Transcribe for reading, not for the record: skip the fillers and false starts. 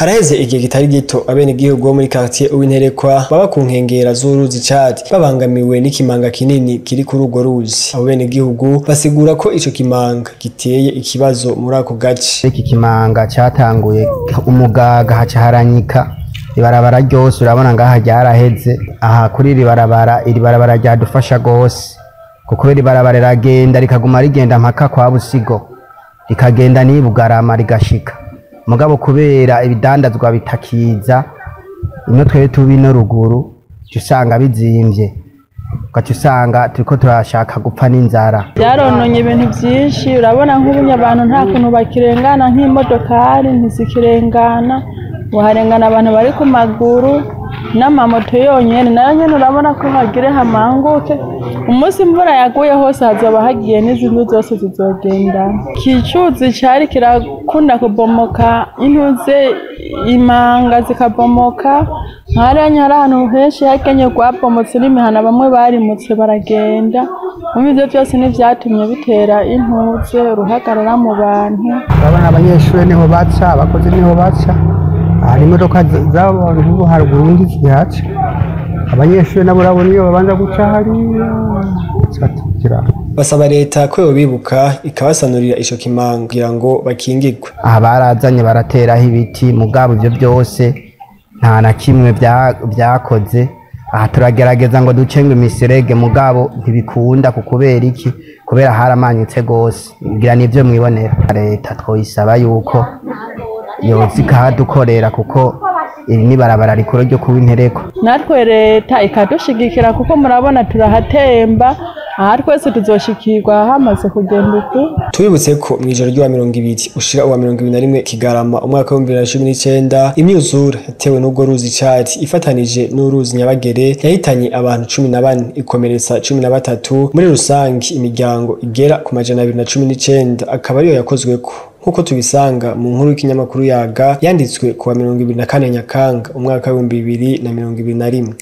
Haraheze igihe kitari gito abenegihugu bo muri quartier Uwinterekwa baba ku nkengera z'uruzi Cadi babangamiwe n'ikimanga kinini kiri kuri urwo ruzi. Abo benegihugu basigura ko ico kimanga giteye ikibazo muri ako gace. Iki kimanga catanguye umugaga haca haranyika ibarabara ryose, urabona ngaha ryaraheze. Aha kuri iri barabara, iri barabara ryadufasha gose kuko iri barabara riragenda rikaguma rigenda mpaka kwa Busigo, rikagenda n'i Bugarama rigashika. Mugabo kubera ibidandazwa bitakiza ino, twebwe tubi no ruguru uca usanga bizimvye, ugaca usanga turiko turashaka gupfa n'inzara. Byarononye ibintu byinshi. Urabona nk'ubu abantu nta kuntu bakirengana, nk'imodokari ntizikirengana, uharengana abantu bari ku maguru n'amamoto yonyene. Nayo nyene urabona ko hagire hamanguke. Umunsi imvura yaguye hose hazoba hagiye n'izindi zose zizogenda. Kicuzi cari kirakunda kubomoka, intuze imanga zikabomoka. Nkahariya hari ahantu henshi hakenye rwabomotse n'imihana, bamwe barimutse baragenda. Muri ivyo vyose nivyatumye bitera intuze uruhagarara mu bantu. Urabona abanyeshuri niho baca, abakozi niho baca, hari imodoka z'abantu bo haruguru ntizihaca. Abanyeshuri nabo urabona iyo babanza guca hariya zikatukira. Basaba leta ko yobibuka ikabasanurira ico kimanga kugira ngo bakingirwe. Aha barazanye barateraho ibiti, mugabo ivyo byose nta na kimwe vyakoze. Aha turagerageza ngo duce ngo imiserege, mugabo ntibikunda. Ku kubera iki? Kubera haramanyutse gose, ngira nivyo mwibonera. Leta twoyisaba yuko yoza ikahadukorera kuko iri ni barabara rikuru ryo kuba Intereko. Natwe leta ikadushigikira kuko murabona turahatemba, aha twese tuzoshikirwa hamaze kugenda uku. Tubibutse ko mw'ijoro ry'uwa 20 ushira uwa 21 Kigarama umwaka wa 2019, imyuzure yatewe n'urwo ruzi Cadi ifatanije n'uruzi Nyabagere yahitanye abantu 14, ikomeretsa 13. Muri rusangi imiryango igera ku 219 akaba ariyo yakozweko, nk'uko tubisanga mu nkuru y'ikinyamakuru Yaga yanditswe kuwa 24 Nyakanga umwaka wa 2021.